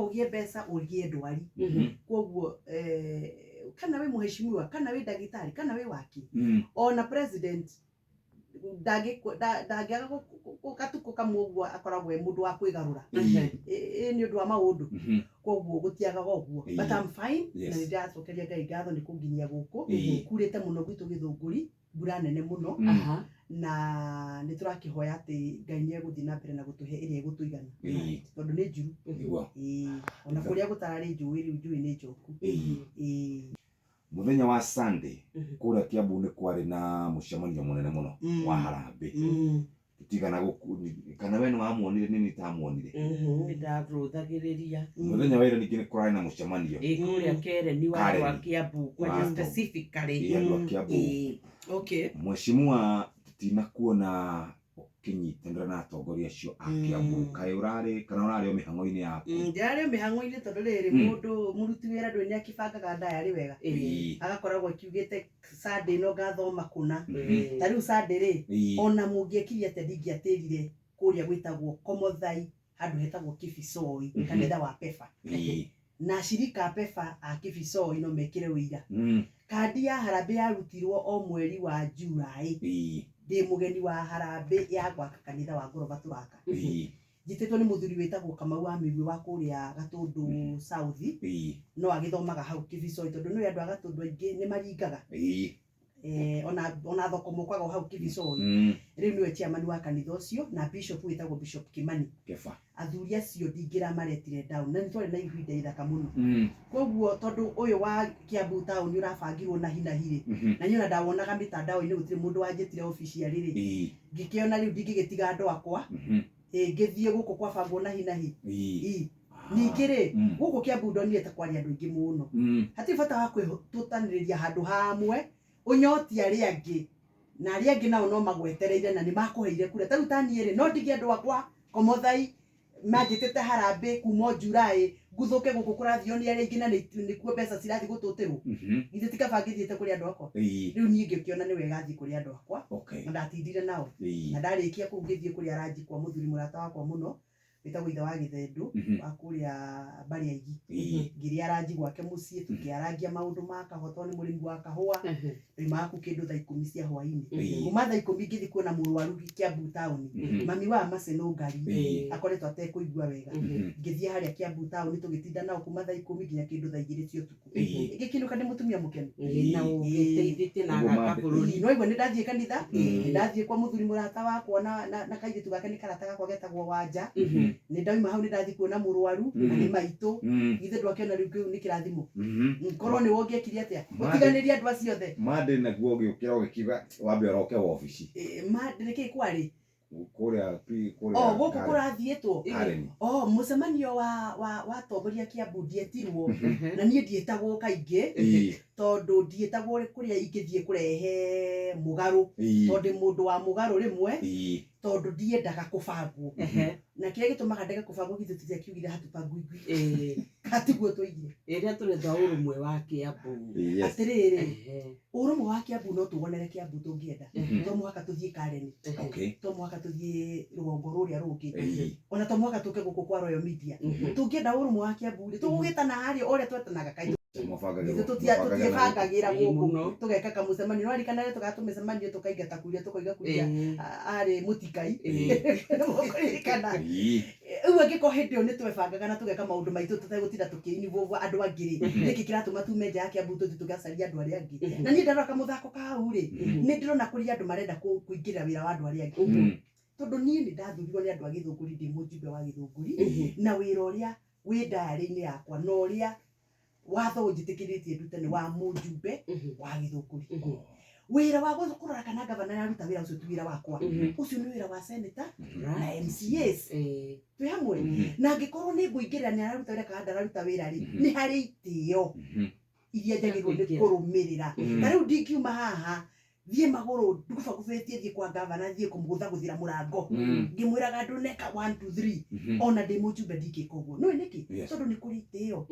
Ũgĩe mbeca, ũgĩe ndwari. Koguo kana wĩ mũheshimiwa, kana wĩ ndagĩtarĩ, kana wĩ waki, ona president ndangĩaga gatukũ kamwe ũguo akoragwo e mũndũ wa kwĩgarũra. Ĩ nĩ ũndũ wa maũndũ. Koguo gũtiagaga ũguo. But I'm fine. Na nĩ ndĩracokeria Ngai ngatho nĩ kũnginyia gũkũ. Kurĩte mũno gwitũ Gĩthũngũri, mbura nene mũno. Na nĩ tũrakĩhoya atĩ Ngai nĩ egũthiĩ na mbere na gũtũhe ĩrĩa ĩgũtũigana, tondũ nĩ njuru. Ĩĩ. Ona kũrĩa gũtararĩ njũĩ, rĩu njũĩ nĩ njoku. Ĩĩ. Mũthenya wa Sunday kũrĩa Kiambu nĩ kwarĩ na mũcemanio mũnene mũno wa harambĩ. Tũtigana kana we nĩ wamuonire, nĩ nitamuonire. Nĩ ndarũthagĩrĩria. Mũthenya wa ira ningĩ nĩ kũrarĩ na mũcemanio. Ĩ kũrĩa Kereni wa andũ a Karen. Kiambu kwanja. Specifically. Ĩ andũ a Kiambu. Mheshimiwa, tutinakuona ũkĩnyitanĩra na atongoria acio a Kiambu. Kaĩ ũrarĩ kana ũrarĩ o mĩhang'o-inĩ yaku? Ndĩrarĩ o mĩhang'o-inĩ, tondũ rĩrĩ, mũndũ mũruti wĩra ndũĩ nĩ akĩbangaga ndayarĩ wega. Agakoragwo akiugĩte Sunday ĩno ngathoma kũna. Ta rĩu Sunday rĩ, ona mũngĩekire atĩa, ndingĩatĩrire kũrĩa gwĩtagwo Komothai, handũ hetagwo Kibicoi, kanitha wa Pefa. Na ashirika a Pefa a Kibicoi no mekĩre ũira. Kandi ya harambĩ yarutirwo o mweri wa July. Ndĩ mũgeni wa harambĩ ya gwaka kanitha wa ngoroba tũraka. Njĩtĩtwo nĩ mũthuri wĩtagwo Kamau wa Mĩguĩ wa kũrĩa Gatũndũ South. No agĩthomaga hau Kibicoi, tondũ nĩũĩ andũ a Gatũndũ aingĩ nĩ maringaga. Ona thoko mokaga o hau Kibicoi. Rĩu nĩwe chairman wa kanitha ũcio na bishop wĩtagwo Bishop Kimani. Keba. Athuri acio ndingĩramaretire down, na nĩ twarĩ na ihinda ithaka mũno. Koguo tondũ ũyũ wa Kiambu town ũrabangirwo na hi na hi rĩ, na niĩ ona ndawonaga mĩtandao-inĩ, gũtirĩ mũndũ wanjĩtire officially rĩ, ngĩkĩona rĩu ndingĩgĩtiga andũ akwa. Ĩ ngĩthiĩ gũkũ kwabangwo na hi na hi. Ĩ. Ningĩ rĩ, gũkũ Kiambu ndonire ta kwaria andũ aingĩ mũno. Hatirĩ bata wa kwĩtũtanĩrĩria handũ hamwe ũnyotie arĩa angĩ, na arĩa angĩ nao no magwetereire na nĩ makũheire kura. Ta rĩu ta niĩ rĩ, no ndigie andũ akwa Komothai manjĩtĩte harambĩ kuma o July, nguthũke gũkũ kũrathio nĩ arĩa aingĩ na nĩkuo mbeca cirathiĩ gũtũtĩrwo? Githĩ ti kaba ngĩthiĩte kũrĩ andũ akwa? Rĩu niĩ ngĩkĩona nĩ wega thiĩ kũrĩ andũ akwa. Na ndatindire nao. Na ndarĩkia kũu ngĩthiĩ kũrĩ aranji kwa mũthuri mũrata wakwa mũno wĩtagwo ithe wa Gĩthendũ, wa kũrĩa Mbarĩ Aigi. Ngĩrĩa aranji gwake mũciĩ, tũkĩarangia maũndũ ma kahũa tondũ nĩ mũrĩmi wa kahũa. Ndoimaga kũu kĩndũ thaa 10 cia hwainĩ. Kuma thaa 10 ngĩthiĩ kuona mũrwaru Kiambu taũni, mami wa Maseno Ngari, akoretwo atekũigua wega. Ngĩthiĩ harĩa Kiambu taũni, tũgĩtinda nao kuma thaa 10 nginya kĩndũ thaa 2 cia ũtukũ. Ngĩkĩinũka ndĩ mũtumia mũkenu. Ĩ, na ũgĩteithĩtie na Ũguo agaka bũrũri. No igua nĩ ndathiĩ kanitha, nĩ ndathiĩ kwa mũthuri mũrata wakwa na kairĩtu gake nĩ karata gakwa getagwo Wanja. Nĩ ndauma hau nĩ ndathiĩ kuona mũrwaru na nĩ maitũ. Githĩ ndwakĩona rĩu kĩu nĩ kĩrathimo? Korwo nĩ wongĩekire atĩa ũtiganĩrie andũ acio othe? Monday naguo ũgĩũkĩra ũgĩkiuga wambe ũroke wobici. Ĩ, nĩkĩ kwarĩ? Kũrĩa kũrĩa O gũkũ Karen. Kũrathiĩtwo. Karen. O mũcemanio wa atongoria Kiambu ndietirwo, na niĩ ndiĩtagwo kaingĩ, tondũ ndiĩtagwo kũrĩa ingĩthiĩ kũrehe mũgarũ, tondũ ndĩ mũndũ wa mũgarũ rĩmwe, tondũ ndiendaga kũbangwo. Na kĩrĩa gĩtũmaga ndege kũbangwo, githĩ tũtiakiugire hatupangwingwi? Hatiguo tũigire. Ĩrĩa tũretha ũrũmwe wa Kiambu. Atĩrĩrĩ, ũrũmwe wa Kiambu no tuwonere Kiambu tũngĩenda. To mũhaka tũthiĩ Karen, to mũhaka tũthiĩ rũgongo rũrĩa rũngĩ, ona to mũhaka tũke gũkũ kwa Royal Media. Tũngĩenda ũrũmwe wa Kiambu rĩ, tũgũgĩtana harĩa o ũrĩa twetanaga kaingĩ. Mwabangagĩrwo- Ithuĩ mwabangagĩra na gũkũ. tũtiĩbangagĩra Ĩĩ, gũkũ. Mũno. Tũgeka kamũcemanio, no ririkana rĩrĩa tũkaga tũmĩcemanio tũkaingata kuria, tũkoiga kuria arĩ mũtikai. Mũkũririkana? Rĩu angĩkorwo hĩndĩ ĩyo nĩ twebangaga na tũgeka maũndũ maitũ tũtegũtinda tũkĩ-involve andũ angĩ rĩ, nĩkĩ kĩratũma tume nja ya Kiambu tũthiĩ tũgacarie andũ arĩa angĩ? Na niĩ ndarora kamũthako kau rĩ, nĩ ndĩrona kũrĩ andũ marenda kũingĩrĩra wĩra wa andũ arĩa angĩ, tondũ niĩ nĩ ndathurirwo nĩ andũ a Gĩthũngũri ndĩ mũjumbe wa Gĩthũngũri, na wĩra ũrĩa wĩ diary-inĩ yakwa na ũrĩa watho ũnjĩtĩkĩrĩtie ndute nĩ wa mũjumbe wa Gĩthũngũri. Wĩra wa kũrora kana gavana nĩaruta wĩra ũcio ti wĩra wakwa. Ũcio nĩ wĩra wa senator na MCAs. Twĩ hamwe? Na angĩkorwo nĩ ngũingĩrĩra nĩ araruta wĩra kana ndararuta wĩra rĩ, nĩ harĩ itĩo iria njagĩrĩirwo nĩ Kũingĩra. kũrũmĩrĩra. Ta rĩu ndingiuma haha thiĩ magũrũ ngubangubĩtie thiĩ kwa gavana, thiĩ kũmũgũthagũthĩra mũrango ngĩmwĩraga andũ neka 1 2 3. Ona ndĩ mũjumbe ndingĩka ũguo. Nĩũĩ nĩkĩ? Tondũ nĩ kũrĩ itĩo.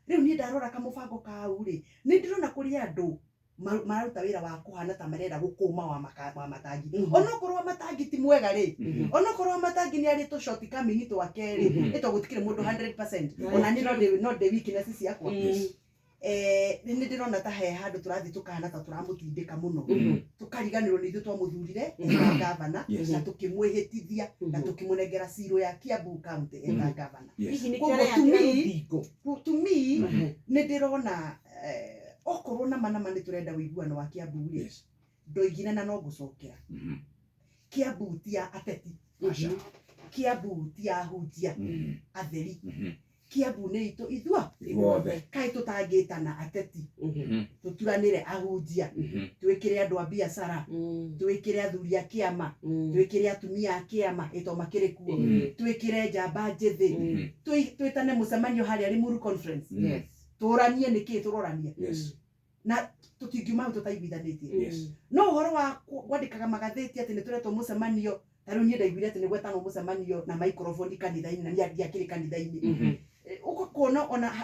Rĩu niĩ ndarora kamũbango kau rĩ, nĩ ndĩrona kũrĩ andũ Mararuta wĩra wa kũhana ta marenda gũkũma wa matangi. Onokorwo wa matangi ti mwega rĩ, onokorwo wa matangi nĩ arĩ tũ shortcoming twake rĩ, ĩto gũtikĩrĩ mũndũ 100%. Ona niĩ no ndĩ weakness ciakwa. Nĩ ndĩrona ta he handũ tũrathiĩ tũkahana ta tũramũtindĩka mũno, tũkariganĩrwo nĩ ithuĩ twamũthurire eta gavana, na tũkĩmwĩhĩtithia na tũkĩmũnengera ciro ya Kiambu County eta gavana. Hihi nĩkĩo Koguo areyakĩra rũthingo? To me, nĩ ndĩrona okorwo nama nama nĩ tũrenda ũiguano wa Kiambu rĩ, ndoigire na no ngũcokera. Kiambu ti ya ateti. Kiambu ti ya ahunjia atheri. Kiambu nĩ itũ ithuo Ithuothe. Kaĩ tũtangĩtana ateti, tũturanĩre ahunjia, twĩkĩre andũ a biacara, twĩkĩre athuri a kĩama, twĩkĩre atumia a kĩama ĩto makĩrĩ kuo, twĩkĩre njamba njĩthĩ, twĩtane mũcemanio harĩa Limuru Conference, tũranie nĩkĩ tũrorania, na tũtingiuma hau tũtaiguithanĩtie. No ũhoro wa kwandĩkaga magathĩti atĩ nĩ tũretwo mũcemanio, ta rĩu niĩ ndaiguire atĩ nĩ gwetanwo mũcemanio na microphone kanitha-inĩ, na niĩ ndiakĩrĩ kanitha-inĩ. Ũgakona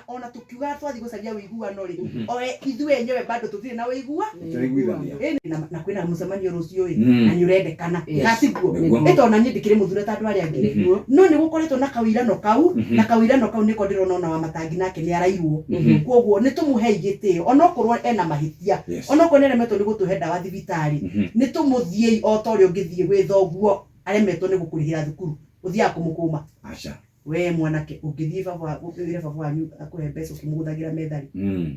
ona tũkiuga twathiĩ gũcaria ũiguano rĩ, o ithuĩ enyewe bado tũtirĩ na ũigua. Tũtiraiguithania. Ĩĩ, na kwĩna mũcemanio rũciũ ĩ, na nĩ ũrendekana. Gatiguo. Nĩguo. Ĩ tondũ na niĩ ndikĩrĩ mũthure ta andũ arĩa angĩ. No nĩ gũkoretwo na kawĩirano kau, na kawĩirano kau nĩko ndĩrona ona wa matangi nake nĩ arairwo. Koguo nĩ tũmũhei gĩtĩo onokorwo ena mahĩtia, onokorwo nĩ aremetwo nĩ gũtũhe ndawa thibitarĩ, nĩ tũmũthiĩi o ta ũrĩa ũngĩthiĩ gwĩ thoguo aremetwo nĩ gũkũrĩhĩra thukuru, ũthiaga kũmũkũma. Aca. We mwanake ũngĩthiĩ baba wĩre baba wanyu akũhe mbeca ũkĩmũgũthagĩra metha rĩ,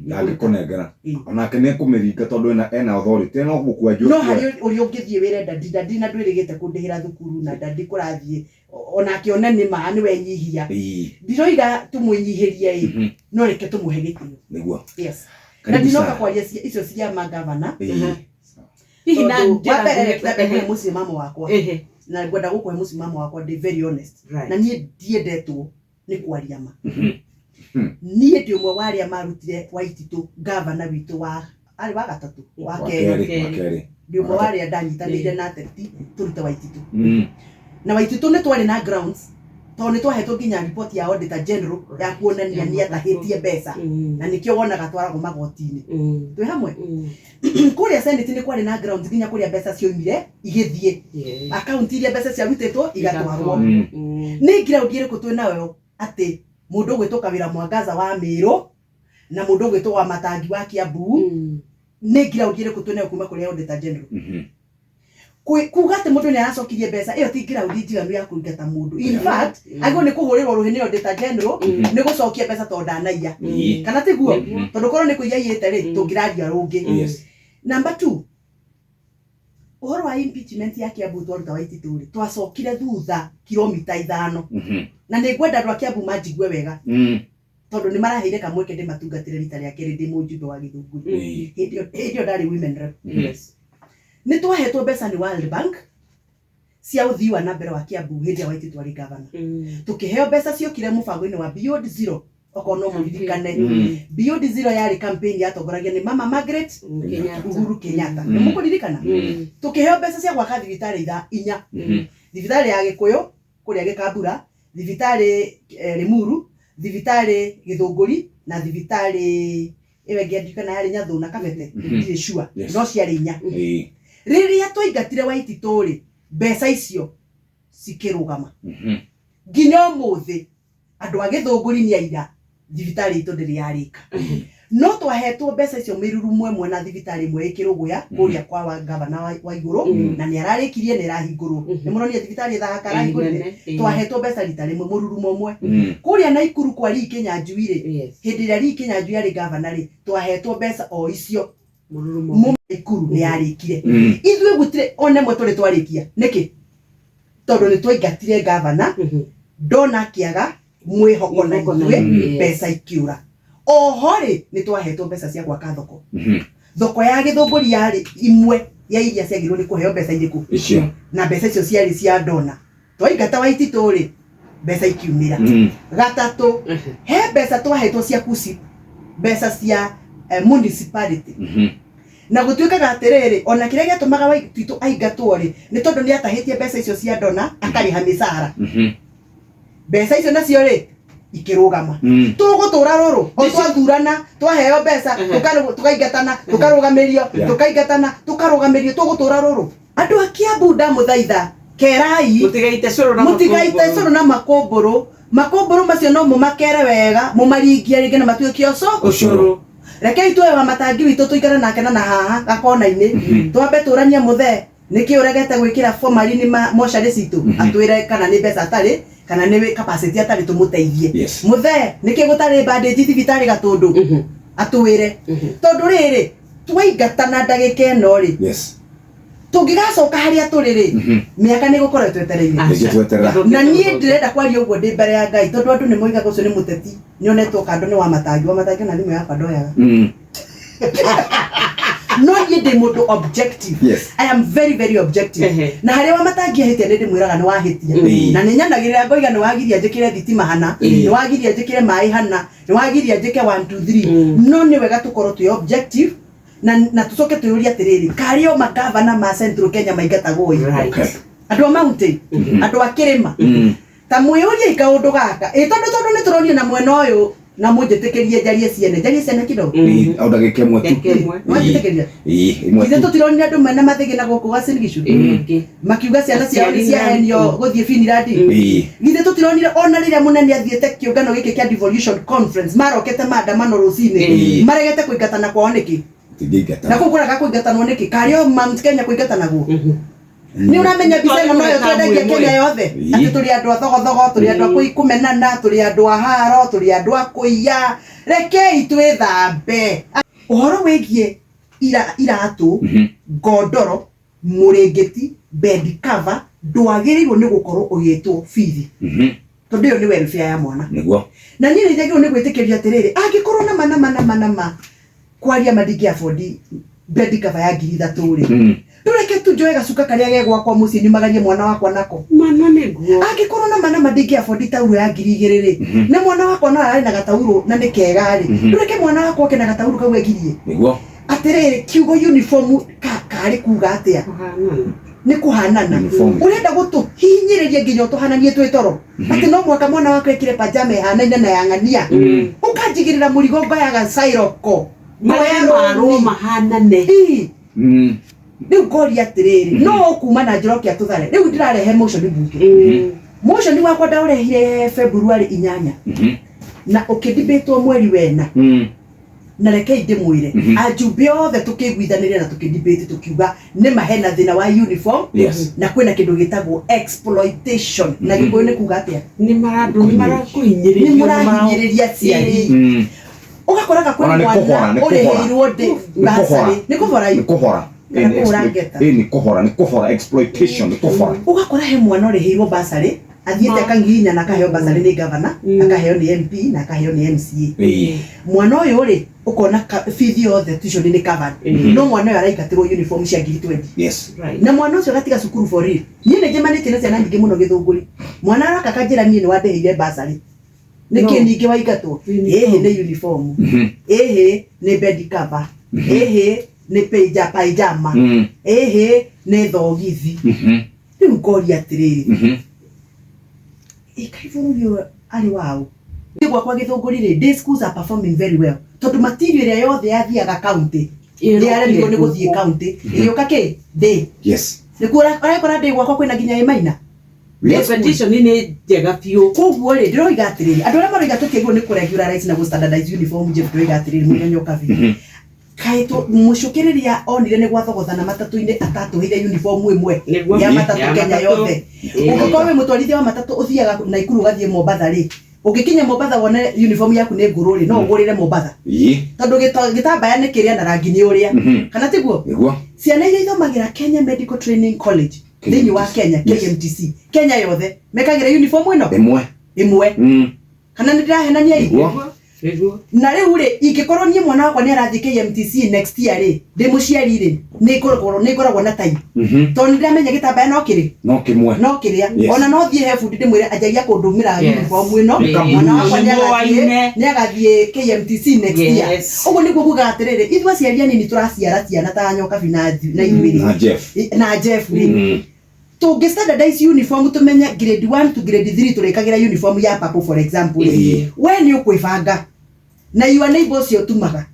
Ndangĩkũnengera. Onake nĩ ekũmĩringa tondũ ena authority, no gũkua no harĩ ũrĩa ũngĩthiĩ wĩre dadi, dadi na ndwĩrĩgĩte kũndĩhĩra thukuru na dadi kũrathiĩ onake one nĩ ma nĩ wenyihia. Ndiroiga tũmwĩnyihĩrie ĩ, no reke tũmũhe gĩtĩo. Nĩguo. Yes. Na Karibu ndinoka sana. kwaria icio cia magavana. Hihi na Tondũ njĩra wa mbere nguhĩ reke nyambe ngũhe mũsimamo wakwa. Na ngwenda gũkũhe mũsimamo wakwa ndĩ very honest. Na niĩ ndiendetwo nĩ kwaria ma. Niĩ ndĩ ũmwe wa arĩa marutire Waititũ gavana witũ wa arĩ wa gatatũ, wa Wa kerĩ. kerĩ, wa kerĩ. Ndĩ ũmwe wa arĩa ndanyitanĩire na ateti tũrute Waititũ. Na Waititũ nĩ twarĩ na grounds, tondũ nĩ twahetwo nginya report ya Auditor General ya kuonania nĩ atahĩtie mbeca, na nĩkĩo wonaga twaragwo magoti-inĩ. Twĩ hamwe? Kũrĩa Senate nĩ kwarĩ na grounds nginya kũrĩa mbeca cioimire igĩthiĩ. Akaunti iria mbeca ciarutĩtwo igatwarwo. Nĩ ground ĩrĩkũ twĩ nayo atĩ mũndũ ũgwĩtwo Kawĩra Mwangaza wa Mĩrũ na mũndũ ũgwĩtwo wa Matangi wa Kiambu, nĩ ground ĩrĩkũ twĩ nayo kuma kũrĩa Auditor General? Kuga atĩ mũndũ nĩ aracokirie mbeca, ĩyo ti ground njiganu ya kũingata mũndũ. In fact, agĩrĩirwo nĩ kũhũrĩrwo rũhĩ nĩ Auditor General nĩ gũcokia mbeca tondũ ndanaiya. Kana tiguo? Tondũ korwo nĩ kũiya aiyĩte rĩ, tũngĩraria rũngĩ. Number 2, ũhoro wa impeachment ya Kiambu twaruta Waititũ rĩ, twacokire thutha kilomita 5. Na nĩ ngwenda andũ a Kiambu manjigue wega. Tondũ nĩ maraheire kamweke ndĩmatungatĩre rita rĩa kerĩ ndĩ mũjumbe wa Gĩthũngũri. Hĩndĩ ĩyo ndarĩ women rep. Nĩ twahetwo mbeca nĩ World Bank cia ũthii wa na mbere wa Kiambu hĩndĩ ĩrĩa Waititũ arĩ gavana. Tũkĩheo mbeca ciokire mũbango-inĩ wa Beyond Zero, okorwo no mũririkane. Beyond Zero yarĩ campaign yatongoragia nĩ Mama Margaret Uhuru Kenyatta. Nĩ mũkũririkana? Tũkĩheo mbeca cia gwaka thibitarĩ 4. Thibitarĩ ya Gĩkũyũ kũrĩa Gĩkambura, thibitarĩ Limuru, thibitarĩ Gĩthũngũri na thibitarĩ ĩyo ĩngĩ ndiũĩ kana yarĩ Nyathũ na Kabete, ndirĩ sure, no ciarĩ 4. Rĩrĩa twaingatire Waititũ rĩ, mbeca icio cikĩrũgama. Nginya ũmũthĩ andũ a Gĩthũngũri nĩ aira thibitarĩ itũ ndĩrĩ yarĩka. No twahetwo mbeca icio mĩrurumo ĩmwe na thibitarĩ ĩmwe ĩkĩrũgũya kũrĩa kwa wa gavana wa igũrũ, na nĩ ararĩkirie na ĩrahingũrwo. Nĩ mũronire thibitarĩ ĩthahaka arahingũrire? Twahetwo mbeca rita rĩmwe mũrurumo ũmwe. Kũrĩa Naikuru kwa Lee Kinyanjui rĩ, hĩndĩ ĩrĩa Lee Kinyanjui arĩ gavana rĩ, twahetwo mbeca o icio. Mũrurumo. Naikuru nĩ yarĩkire. Ithuĩ gũtirĩ ona ĩmwe tũrĩ twarĩkia. Nĩkĩ? Tondũ nĩ twaingatire gavana, ndona akĩaga mwĩhoko na ithuĩ, mbeca ikĩũra. Oho rĩ, nĩ twahetwo mbeca cia gwaka thoko. Thoko ya Gĩthũngũri yarĩ imwe ya iria ciagĩrĩirwo nĩ kũheo mbeca irĩkũ? Icio. Na mbeca icio ciarĩ cia ndona. Twaingata Waititũ rĩ, mbeca ikiumĩra. Gatatũ, he mbeca twahetwo cia KUCCPS, mbeca cia municipality. Na gũtuĩkaga atĩrĩrĩ, ona kĩrĩa gĩatũmaga Waititũ aingatwo rĩ, nĩ tondũ nĩ atahĩtie mbeca icio cia ndona akarĩha mĩcara. Mbeca icio nacio rĩ, Ikĩrũgama. Tũgũtũra rũrũ o twathurana, twaheo mbeca, tũkaingatana, tũkarũgamĩrio, tũkaingatana, tũkarũgamĩrio, tũgũtũra rũrũ. Andũ a Kiambu, ndamũthaitha, kerai. Mũtigaite cũrũ na Mũtigaite makũmbũrũ. Cũrũ na makũmbũrũ. Makũmbũrũ macio no mũmakere wega, mũmaringie rĩngĩ na matuĩke ũcũ. Ũcũrũ. Rekei tuoe wa matangi witũ, tũikare nake na haha gakona-inĩ, twambe tũranie, mũthee, nĩkĩ ũregete gwĩkĩra formalin mocarĩ citũ? Atwĩre kana nĩ mbeca atarĩ, kana nĩ capacity atarĩ, tũmũteithie. Mũthee, nĩkĩ gũtarĩ bandage thibitarĩ Gatũndũ? Atwĩre, tondũ rĩrĩ twaingatana ndagĩka ĩno rĩ, tũngĩgacoka harĩa tũrĩ rĩ, mĩaka nĩ gũkorwo ĩtwetereire. Rĩngĩ tweterera. Na niĩ ndĩrenda kwaria ũguo ndĩ mbere ya Ngai, tondũ andũ nĩ moigaga ũcio nĩ mũteti, nĩonetwo kando nĩ wa matangi. Wa matangi na thimũ yakwa ndoyaga. No niĩ ndĩ mũndũ objective. I am very, very objective. Na harĩa wa matangi ahĩtia, nĩ ndĩmwĩraga nĩ wahĩtia. Na nĩ nyanagĩrĩra ngoiga nĩ wagiria njĩkĩre thitima hana, nĩ wagiria njĩkĩre maĩ hana, nĩ wagiria njĩke 1 2 3. No nĩ wega tũkorwo twĩ objective na tũcoke twĩyũrie atĩrĩrĩ, karĩ o magavana ma Central Kenya maingatagwo ĩ? Andũ a mountain, andũ a kĩrĩma, ta mwĩyũrie kaũndũ gaka ĩ, tondũ nĩ tũronio na mwena ũyũ, na mũnjĩtĩkĩrie njarie ciene, njarie ciene kidogo. Ĩĩ, o ndagĩka ĩmwe tu. Ndagĩka ĩmwe. Mwanjĩtĩkĩria? Ĩĩ, ĩmwe Ithe tu. tũtironire andũ mena mathĩgĩ na gũkũ Uasin Gishu makiuga ciana ciao nĩ Aciari ciahenio gũthiĩ Finland? Githĩ tũtironire ona rĩrĩa mũnene athiĩte kĩũngano gĩkĩ kĩa devolution conference, marokete maandamano rũcinĩ? Maregete kũingatana kwao nĩkĩ? Tũtingĩingatana. Na kũu kũraga kũingatanwo nĩkĩ? Karĩ o Mount Kenya kũingatanagwo? Nĩ ũramenya mbica ĩno noyo twendagia Kenya yothe, atĩ tũrĩ andũ a thogothogo, tũrĩ andũ a kũmenana, tũrĩ andũ a haro, tũrĩ andũ a kũiya. Rekei twĩthambe. Ũhoro wĩgiĩ iratũ, ngondoro, mũrĩngĩti, bed cover, ndwagĩrĩirwo nĩ gũkorwo ũgĩtwo bithi, tondũ ĩyo nĩ welfare ya mwana. Na niĩ nĩ njagĩrĩirwo nĩ gwĩtĩkĩria atĩrĩrĩ, angĩkorwo nama nama nama nama kwaria ma ndingĩ afford bed cover ya 3000 rĩ, ndũreke tu njoe gacuka karĩa ge gwakwa mũciĩ nyumagarie mwana wakwa nako. Mana nĩguo. Angĩkorwo nama nama ndingĩ afford tauro ya 2000 rĩ, na mwana wakwa no ararĩ na gatauro na nĩ kega rĩ, ndũreke mwana wakwa oke na gatauro kau egirie. Atĩrĩrĩ, kiugo uniform karĩ kuga atĩa? Kũhanana. Nĩ kũhanana. Uniform. Ũrenda gũtũhinyĩrĩria nginya ũtũhananie twĩ toro, atĩ no mũhaka mwana wakwa ekĩre pajama ĩhanaine na ya ng'ania. Ũkanjigĩrĩra mũrigo, ngoyaga cairoko, ngoya Marĩa marwo rũni. mahanane. Ii. Rĩu ngoria atĩrĩrĩ, no ũkuma na njĩra ũkĩa tũthare. Rĩu ndĩrarehe motion bunge. Motion wakwa ndaũrehire February 8 na ũkĩdibĩtwo mweri wena. Na rekei ndĩmwĩre, ajumbe othe tũkĩiguithanĩria na tũkĩdibĩti, tũkiuga nĩ ma hena thĩna wa uniform na kwĩna kĩndũ gĩtagwo exploitation. Na Gĩkũyũ nĩ kuga atĩa? Nĩ marandũ nĩ Nĩ marakũhinyĩrĩria. Mũrahinyĩrĩria aciari. Ũgakoraga kwĩ Ona nĩ kũhora, mwana nĩ kũhora. ũrĩhĩirwo ndĩ Nĩ kũhora. bursary. Nĩ kũhora. Nĩ kũhora. Kana Ĩĩ, nĩ kũhũra ngeta. Ĩĩ, nĩ kũhora, nĩ kũhora, exploitation nĩ kũhora. Ũgakora he mwana ũrĩhĩirwo bursary, athiĩte akanginya na akaheo bursary nĩ gavana, akaheo nĩ MP na akaheo nĩ MCA. Mwana ũyũ rĩ, ũkona bithi yothe, tuition nĩ covered, no mwana ũyũ araingatĩrwo uniform cia 20,000. Na mwana ũcio agatiga cukuru for real. Niĩ nĩ njemanĩtie na ciana nyingĩ mũno Gĩthũngũri. Mwana aroka akanjĩra, niĩ nĩ wandĩhĩire bursary, nĩkĩ ningĩ waingatwo? Uniform. Ĩhĩ nĩ uniform, ĩhĩ nĩ bed cover, ĩhĩ nĩ pyjama, ĩhĩ nĩ thogithi. Rĩu ngoria atĩrĩrĩ, ĩ kaĩ bũrũri ũyũ arĩ waũ? Niĩ gwakwa Gĩthũngũri rĩ, day schools are performing very well, tondũ material ĩrĩa yothe yathiaga county nĩ yaremirwo nĩ gũthiĩ county, ĩgĩũka kĩ day. Nĩkuo ũrakora ndĩ gwakwa kwĩna nginya ĩ maina. Competition nĩ njega biũ. Koguo rĩ, ndĩroiga atĩrĩrĩ, andũ arĩa maroiga tũtiagĩrĩirwo nĩ kũregularize na gũ-standardize uniform, Jeff, ndĩroiga atĩrĩrĩ, mũnene ũkabi kaĩ mũcũkĩ rĩrĩa onire nĩ gwathogothana matatũ-inĩ, atatũheire uniform ĩmwe Nĩguo. ya matatũ Ya Kenya matatũ. yothe? Ũngĩkorwo wĩ mũtwarithia wa matatũ, ũthiaga Naikuru ũgathiĩ Mombatha rĩ, ũngĩkinya Mombatha wone uniform yaku nĩ ngũrũ rĩ, no ũgũrĩre Mombatha, tondũ gĩtambaya nĩ kĩrĩa na rangi nĩ ũrĩa. Kana tiguo? Nĩguo. Ciana iria ithomagĩra Kenya Medical Training College thĩinĩ wa Kenya, KMTC, Kenya yothe mekagĩra uniform ĩno Ĩmwe. ĩmwe. Kana nĩ ndĩrahenania ingĩ? Nĩguo. Nĩguo. Na rĩu rĩ, ingĩkorwo niĩ mwana wakwa nĩ arathiĩ KMTC next year rĩ, ndĩ mũciari rĩ, nĩ ngoragwo na time, tondũ nĩ ndĩramenya gĩtambaya no kĩrĩ No kĩmwe. No kĩrĩa. Ona no thiĩ he bundi ndĩmwĩre anjagia kũndũmĩra uniform ĩno. Nĩ Mwana wakwa nĩ Nĩguo agathiĩ waine. nĩ agathiĩ KMTC next year. Ũguo nĩguo kuga atĩrĩrĩ, ithuĩ aciari anini tũraciara ciana ta Nyokabi na ithuĩ rĩ, Na Jeff. Na Jeff rĩ, Tũngĩ standardize uniform, tũmenye grade 1 to grade 3 tũrĩkagĩra uniform ya purple, for example, we nĩ ũkwĩbanga na your neighbor ũcio ũtumaga,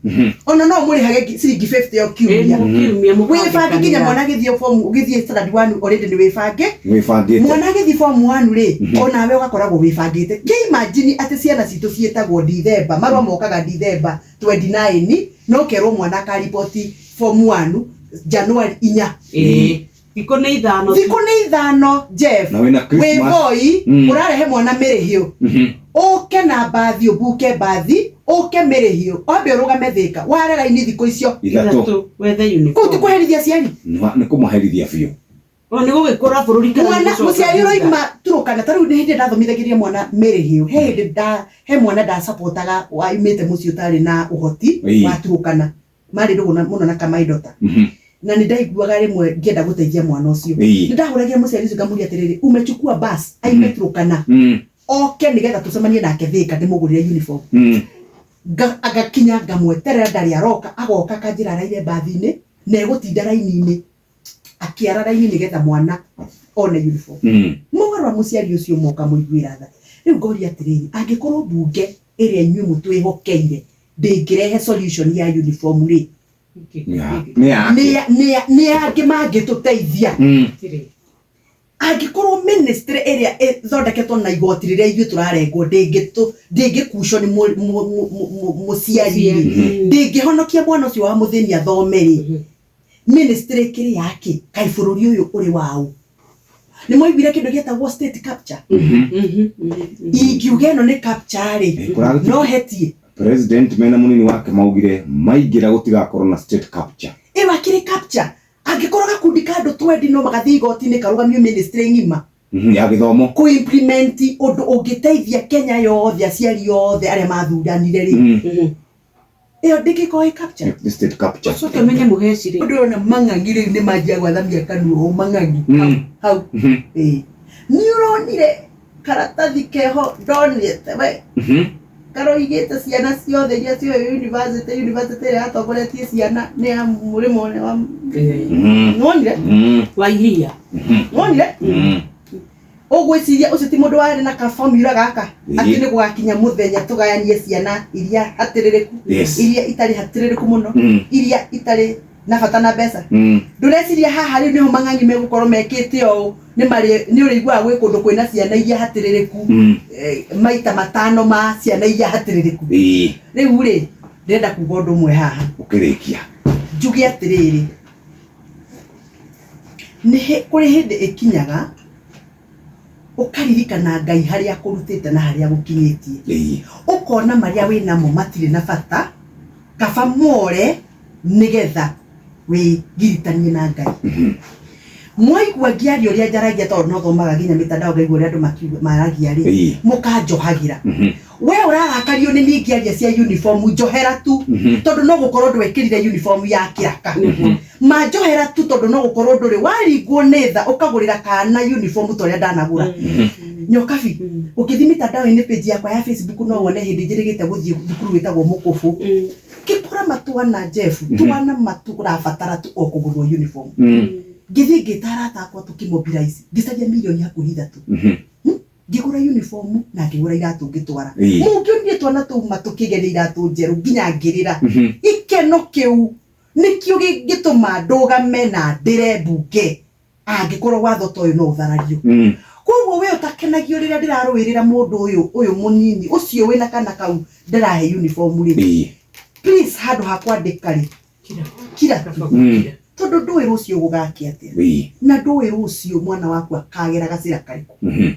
ona no mũrĩhage ciringi 50 o kiumia. Kiumia. Wĩbange nginya mwana agĩthiĩ form, ũgĩthiĩ standard 1 already nĩ wĩbange. Wĩbangĩte. Mwana agĩthiĩ form 1 rĩ, onawe ũgakoragwo wĩbangĩte. Kĩ imagine atĩ ciana citũ ciĩtagwo Dithemba, marũa mokaga Dithemba 29, no kerwo mwana akariboti form 1 January 4. Ĩĩ, thikũ nĩ 5. Thikũ nĩ 5, Jeff. Na wĩna Wĩ Christmas. boy ũrarehe mwana mĩrĩhio, ũke na mbathi, ũbuke mbathi ũke mĩrĩhio, wambe ũrũgame Thĩka ware raini thikũ icio. 3. Wethe Kũu ti uniform. kũherithia aciari? Nĩ kũmaherithia biũ. O nĩ gũgĩkũra bũrũri kana Mwana nĩ gũcoka mũciari thutha? ũroima Turukana, ta rĩu nĩ hĩndĩ ndathomithagĩria mwana mĩrĩhio, he hĩndĩ nda he mwana ndasapotaga waumĩte mũciĩ ũtarĩ na ũhoti, wa Turukana, marĩ ndũgũ mũno na kamaindota, na nĩ ndaiguaga rĩmwe ngĩenda gũteithia mwana ũcio. Nĩ ndahũragia mũciari ũcio ngamũria atĩrĩrĩ, umechukua bus aime Turukana oke nĩgetha tũcemanie nake Thĩka ndĩmũgũrĩre uniform. Agakinya, ngamweterera, ndarĩ aroka, agoka akanjĩra araire mbathi-inĩ na egũtinda raini-inĩ akĩara raini nĩgetha mwana one uniform. Mũgarũra mũciari ũcio moka mũiguĩra tha. Rĩu ngoria atĩrĩrĩ, angĩkorwo mbunge ĩrĩa inyuĩ mũtwĩhokeire ndĩngĩrehe solution ya uniform rĩ, Nĩ yake. Nĩ angĩ mangĩtũteithia? Angĩkorwo ministry ĩrĩa ĩthondeketwo na igoti rĩrĩa ithuĩ tũrarengwo ndĩngĩkuco nĩ mũciari rĩ, ndĩngĩhonokia mwana ũcio wa mũthĩni athome rĩ, ministry ĩkĩrĩ yake? Kaĩ bũrũri ũyũ ũrĩ waũ? Nĩ mwaiguire kĩndũ gĩetagwo state capture? Ingiuga ĩno nĩ capture rĩ, no hetie. President mena munini wake maugire maingĩra gũtigakorwo na state capture. Ĩyo akĩrĩ capture angĩkorwo gakundi ka andũ twendi no magathiĩ igoti-inĩ karũgamio ministry ng'ima Ya gĩthomo. Kũ-implement ũndũ ũngĩteithia Kenya yothe, aciari othe arĩa mathuranire rĩ, ĩyo ndĩngĩkorwo ĩ capture? Nĩ state capture. Ũcoke ũmenye mũheci rĩ. Ũndũ ũrona mang'ang'i rĩu nĩ manjia gwathamia kanua ũũ mang'ang'i hau. Ĩĩ, nĩ ũronire karatathi keho ndonete we, karoigĩte ciana ciothe iria cioĩ university, university ĩrĩa yatongoretie ciana nĩ ya mũrĩmo ũrĩa wa nĩwonire? Wa iria. Nĩwonire? Ũgwĩciria ũcio ti mũndũ warĩ na ka formula gaka, atĩ nĩ gũgakinya mũthenya tũgayanie ciana iria hatĩrĩrĩku, iria itarĩ hatĩrĩrĩku mũno, iria itarĩ na bata na mbeca? Ndũreciria haha rĩu nĩho mang'ang'i megũkorwo mekĩte ũũ? Nĩ marĩ nĩ ũrĩiguaga gwĩ kũndũ kwĩna ciana iria hatĩrĩrĩku, maita 5 ma ciana iria hatĩrĩrĩku. Rĩu rĩ, ndĩrenda kuga ũndũ ũmwe haha. Ũkĩrĩkia. Njuge atĩrĩrĩ, nĩ kũrĩ hĩndĩ ĩkinyaga ũkaririkana Ngai harĩa akũrutĩte na harĩa agũkinyĩtie, ũkona marĩa wĩ namo matirĩ na bata, kaba more nĩgetha wĩgiritanie na Ngai. Mwaigua ngĩaria ũrĩa njaragia, tondũ no thomaga nginya mĩtandao ngaigua ũrĩa andũ maragia rĩ, mũkanjohagĩra. We ũrarakario nĩ niĩ ngĩaria cia uniform, njohera tu, tondũ no gũkorwo ndwekĩrire uniform ya kĩraka. Manjohera tu, tondũ no gũkorwo ndũrĩ waringwo nĩ tha ũkagũrĩra kana uniform ta ũrĩa ndanagũra. Nyokabi, ũngĩthiĩ mĩtandao-inĩ, page yakwa ya Facebook, no wone hĩndĩ njĩrĩgĩte gũthiĩ thukuru wĩtagwo Mũkũbũ, ngĩkora matwana, Jeff, twana matũrabatara tu o kũgũrwo uniform. Ngĩthiĩ ngĩta arata akwa, tũkĩmobilize, ngĩcaria mirioni hakuhĩ 3, ngĩgũra uniform na ngĩgũra iratũ ngĩtwara. Mũngĩonire twana tũu matũkĩgeria iratũ njerũ nginya ngĩrĩra. Gĩkeno kĩu nĩkĩo gĩngĩtũma ndũgame na ndĩre mbunge angĩkorwo watho ta ũyũ no ũtharario. Koguo we ũtakenagio rĩrĩa ndĩrarũĩrĩra mũndũ ũyũ ũyũ mũnini ũcio wĩna kana kau ndĩrahe uniform rĩ, please, handũ ha kwandĩka rĩ, kira tu, tondũ ndũĩ rũciũ gũgakĩa atĩa, na ndũĩ rũciũ mwana waku akagera gacĩra karĩkũ.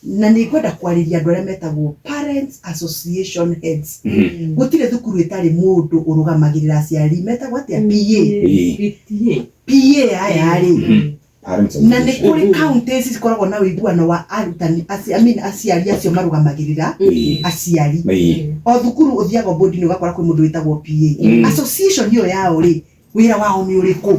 Na nĩ ngwenda kwarĩria andũ arĩa metagwo parents association heads. Gũtirĩ thukuru ĩtarĩ mũndũ ũrũgamagĩrĩra aciari, metagwo atĩa? PA. PTA. PA aya rĩ, Parents na nĩ Association. kũrĩ counties cikoragwo na ũiguano wa arutani I mean, aciari acio marũgamagĩrĩra aciari. O thukuru ũthiaga board-inĩ ũgakora kwĩ mũndũ wĩtagwo PA. Association ĩyo yao rĩ, wĩra wao nĩ ũrĩkũ?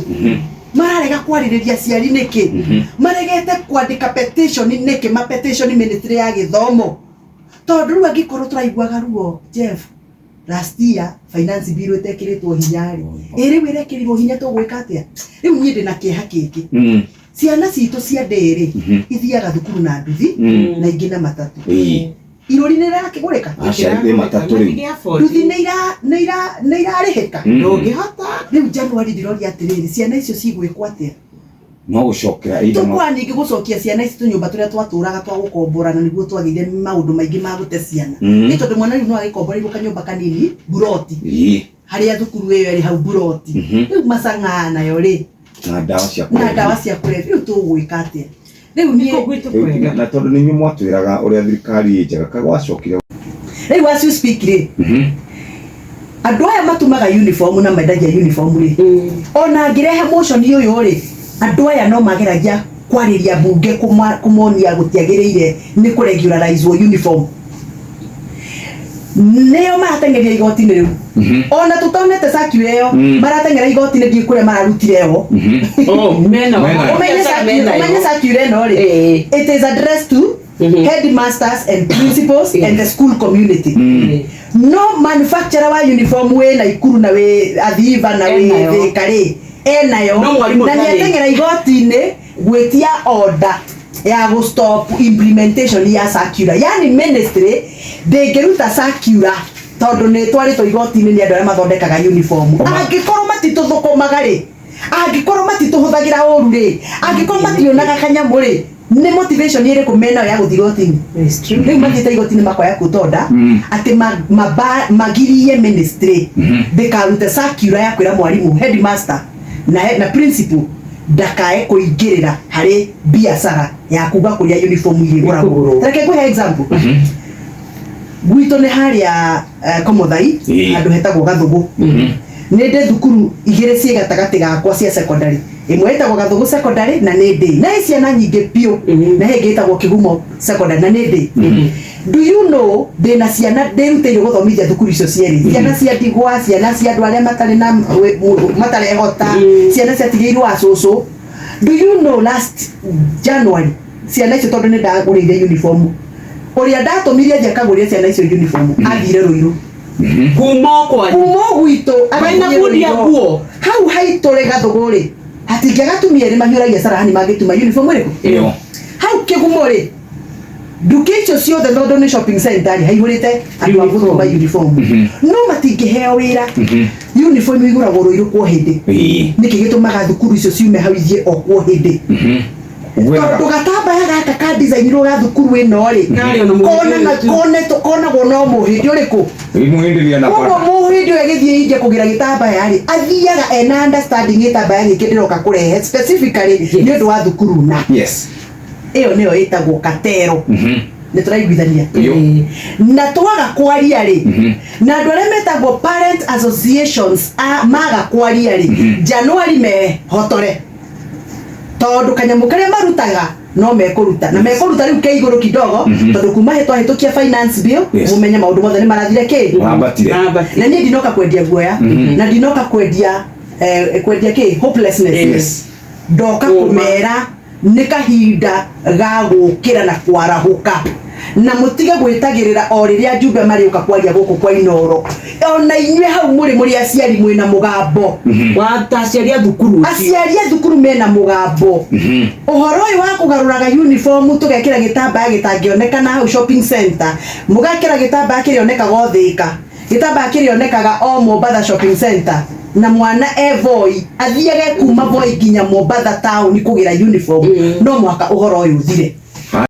Mararega kwarĩrĩria aciari nĩkĩ? Maregete kwandĩka petition nĩkĩ? Ma petition ministry ya gĩthomo, tondũ rĩu angĩkorwo tũraiguaga ruo, Jeff, last year finance bill ĩtekĩrĩtwo hinya rĩ, ĩ rĩu ĩrekĩrirwo hinya tũgwĩka atĩa? Rĩu niĩ ndĩna kĩeha kĩngĩ. Ciana citũ cia ndĩrĩ ithiaga thukuru na nduthi na ingĩ na matatũ. Irũri nĩ rĩrakĩgũrĩka? Aca, nĩ matatũ rĩu. Nduthi nĩ ira nĩ ira nĩ irarĩhĩka? Ndũngĩhota. Rĩu January ndĩroria atĩrĩrĩ, ciana icio cigwĩkwo atĩa? No gũcokera either no Tũkwa ningĩ gũcokia ciana ici tũnyũmba tũrĩa twatũraga twa gũkombora, na nĩguo twagĩire maũndũ maingĩ ma gũte ciana. Nĩ tondũ mwana rĩu no agĩkomboreirwo kanyũmba kanini buroti, harĩa thukuru ĩyo ĩrĩ hau buroti. Rĩu macang'aa nayo rĩ, Na ndawa cia na kũrebia. Ndawa cia kũrebia. Rĩu tũgwĩka atĩa rĩu niĩ? Nĩkũ gwitũ Rĩu kwega. Na tondũ nĩ inyuĩ mwatwĩraga ũrĩa thirikari ĩ njega kagwacokire. Rĩu as you speak rĩ, andũ aya matumaga uniform na mendagia uniform rĩ, ona angĩrehe motion ũyũ rĩ, andũ aya no mageragia kwarĩria mbunge kũmonia gũtiagĩrĩire nĩ kũregularizwo uniform. Nĩo marateng'eria igoti-inĩ rĩu, ona tũtonete circular ĩyo. Marateng'era igoti-inĩ, ndiũĩ kũrĩa mararutire ĩyo. Oh, mena. Mena. Ũmenye circular ĩno rĩ, it is addressed to headmasters and principals and the school community. No manufacturer wa uniform wĩ Naikuru na wĩ Athiva na wĩ Enayo. Thika rĩ, enayo. No mwarimũ Na ndarĩ. nĩateng'era igoti-inĩ gwĩtia order ya gũ stop implementation ya circular, yani ministry ndĩngĩruta circular tondũ nĩ twarĩtwo igoti-inĩ nĩ andũ arĩa mathondekaga uniform. Angĩkorwo matitũthũkũmaga rĩ, angĩkorwo matitũhũthagĩra ũru rĩ, angĩkorwo mationaga kanyamũ rĩ, nĩ motivation ĩrĩkũ menayo ya gũthiĩ igoti-inĩ? It's true. Rĩu mathiĩte igoti-inĩ makoya kutonda atĩ magirie ministry ndĩkarute circular ya kwĩra mwarimũ, headmaster na principal ndakae kũingĩrĩra harĩ biacara ya kuga kũrĩa uniform irĩgũragwo. Ikũgũrwo. Reke ngũhe example. Gwitũ nĩ harĩa Komothai, handũ hetagwo Gathugu. Nĩ ndĩ thukuru igĩrĩ ciĩ gatagatĩ gakwa cia secondary. Ĩmwe ĩtagwo Gathugu Secondary na nĩ ndĩ na ĩ ciana nyingĩ biũ, na ĩngĩ ĩtagwo Kĩgumo Secondary na nĩ ndĩ. Do you know ndĩna ciana ndĩrutĩire gũthomithia thukuru icio cierĩ, ciana cia ndigwa, ciana cia andũ arĩa matarĩ na matarehota, ciana ciatigĩirwo acũcũ. Do you know last January ciana icio, tondũ nĩ ndagũrĩire uniform, ũrĩa ndatũmire athiĩ akagũrĩre ciana icio uniform athire Rũirũ. Kuma o kwanyu. Kuma o gwitũ. Kwĩna Agathiĩ bundi ya Rũirũ. nguo. Hau haitũrĩ Gathũgũ rĩ, hatingĩaga atumia erĩ mahiũragia carahani mangĩtuma uniform ĩrĩkũ. Ĩyo. Hau Kĩgumo rĩ, nduka icio ciothe, tondũ nĩ shopping center rĩ, haihũrĩte andũ a gũtuma uniform, no matingĩheo wĩra. Uniform igũragwo Rũirũ kwo hĩndĩ. Nĩkĩ gĩtũmaga thukuru icio ciume hau ithiĩ o kwo hĩndĩ? Gwethaga. Tondũ gatambaya gaka ka design ga thukuru ĩno rĩ, Karĩ ona mũhĩndĩ kona na ũyũ tu. konagwo no mũhĩndĩ ũrĩkũ? Mũhĩndĩ nĩ Koguo anapata. mũhĩndĩ ũyũ agĩthiĩ India kũgĩra gĩtambaya rĩ, athiaga ena understanding gĩtambaya gĩkĩ ndĩroka kũrehe specifically nĩ ũndũ wa thukuru na ĩyo nĩyo ĩtagwo katero. Nĩ tũraiguithania? Yo. Na twaga kwaria rĩ, na andũ arĩa metagwo parent associations maga kwaria rĩ, January mehotore, tondũ kanyamũ karĩa marutaga no mekũruta na mekũruta rĩu ke igũrũ kidogo, tondũ kuma twahĩtũkia finance bill, mũmenye maũndũ mothe nĩ marathire kĩ. Marambatire. Na niĩ ndinoka kwendia guoya, na ndinoka kwendia kwendia kĩ hopelessness. Ndoka Ũma. kũmera nĩ kahinda ga gũkĩra na kwarahũka, na mũtige gwĩtagĩrĩra o rĩrĩa njumbe marĩũka kwaria gũkũ kwa Inoro. Ona inyuĩ hau mũrĩ aciari mwĩna mũgambo. Wa ta aciari a thukuru ũcio. Aciari a thukuru mena mũgambo. Ũhoro ũyũ wa kũgarũraga uniform, tũgekĩra gĩtambaya gĩtangĩonekana hau shopping center, mũgekĩra gĩtambaya kĩrĩonekaga o Thĩka, gĩtambaya kĩrĩonekaga o Mombatha shopping center, na mwana e Voi athiage kuma Voi nginya Mombatha town kũgĩra uniform, no mũhaka ũhoro ũyũ ũthire.